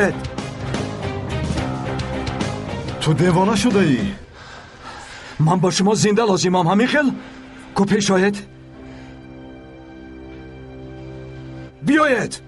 Биёед! Ту девона шудаӣ? Ман ба шумо зинда лозимам, ҳамин хел? Ку пеш оед? Биёед!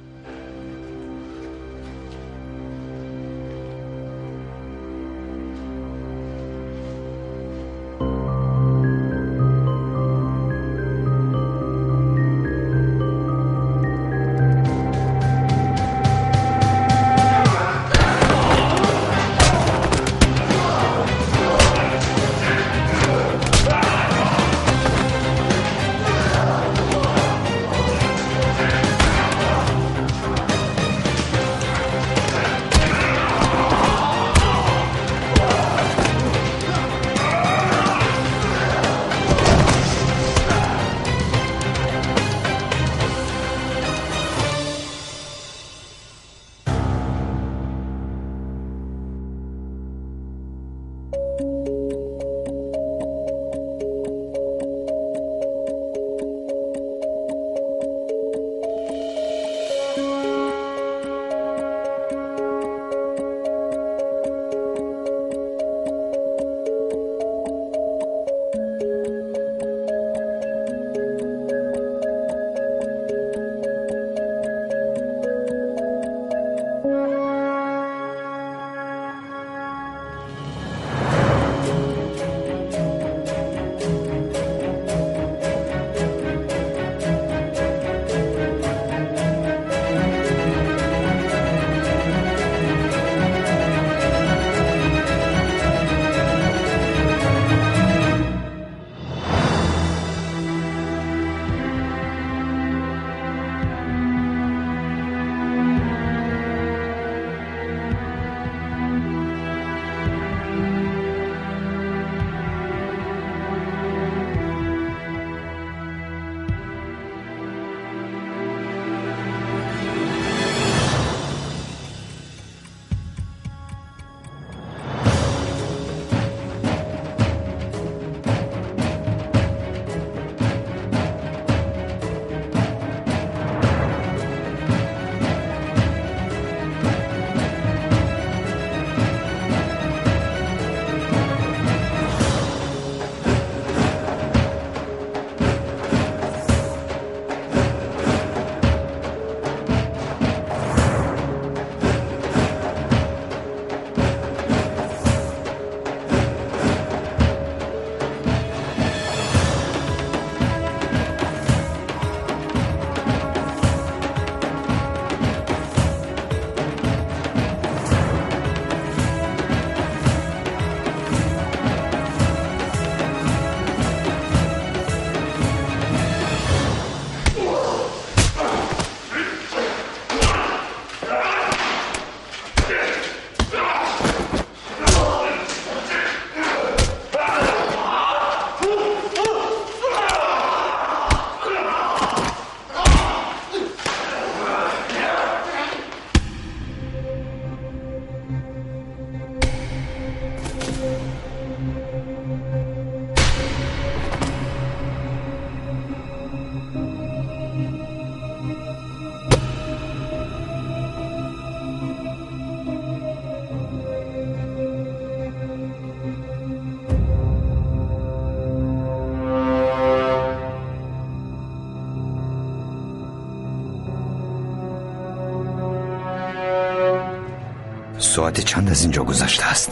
Соати чанд аз инҷо гузаштааст?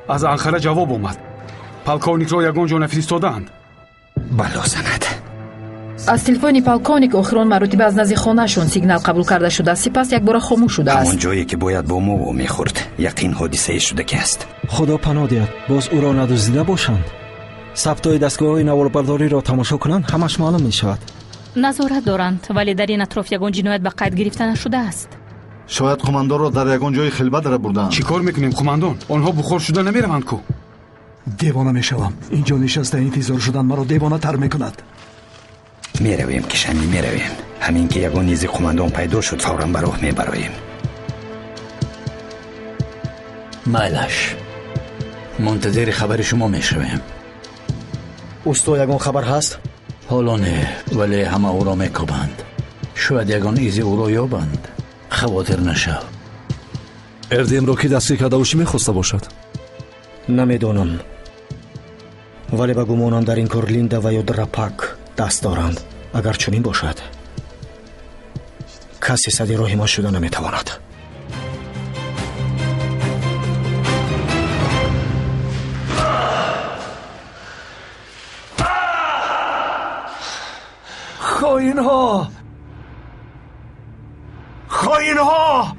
Аз Анқара ҷавоб омад. Полковникро ягон ҷо нафиристодаанд. Бало занад. Аз телефони полковник охирон маротиба аз назди хонаашон сигнал қабул карда шудааст, сипас якбора хомӯш шудааст. Ҳамон ҷое ки бояд бо мо вомехӯрд, яқин ҳодисае шудагӣ аст. Худо паноҳ диҳад, боз ӯро надуздида бошанд. Сабтҳои дастгоҳҳои наворбардориро тамошо кунанд, ҳамаш маълум мешавад. Назорат доранд, вале дар ин атроф ягон ҷиноят ба қайд гирифта нашудааст. Шояд қумандонро дар ягон ҷои хилбат бурдаанд. Чӣ кор мекунем, қумандон? Онҳо бухор шуда намераванд ку? Девона мешавам. Инҷо нишаста интизор шудан маро девонатар мекунад. Меравем, кишанӣ, меравем. Ҳамин ки ягон изи қумандон пайдо шуд, фавран ба роҳ мебароем. Майлаш, мунтазири хабари шумо мешавем. Усто, ягон хабар ҳаст? Ҳоло не, вале ҳама ӯро мекобанд. Шояд ягон изи ӯро ёбанд. Хавотир нашав. Эрдемро ки дастгир кардаву чӣ мехоста бошад? Намедонам, вале ба гумонам, дар ин кор Линда ва ё Драпак даст доранд. Агар чунин бошад, касе сади роҳи мо шуда наметавонад. Хоинҳо, хоинҳо!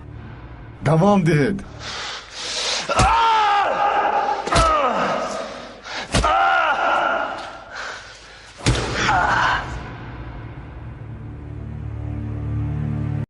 Давом диҳед.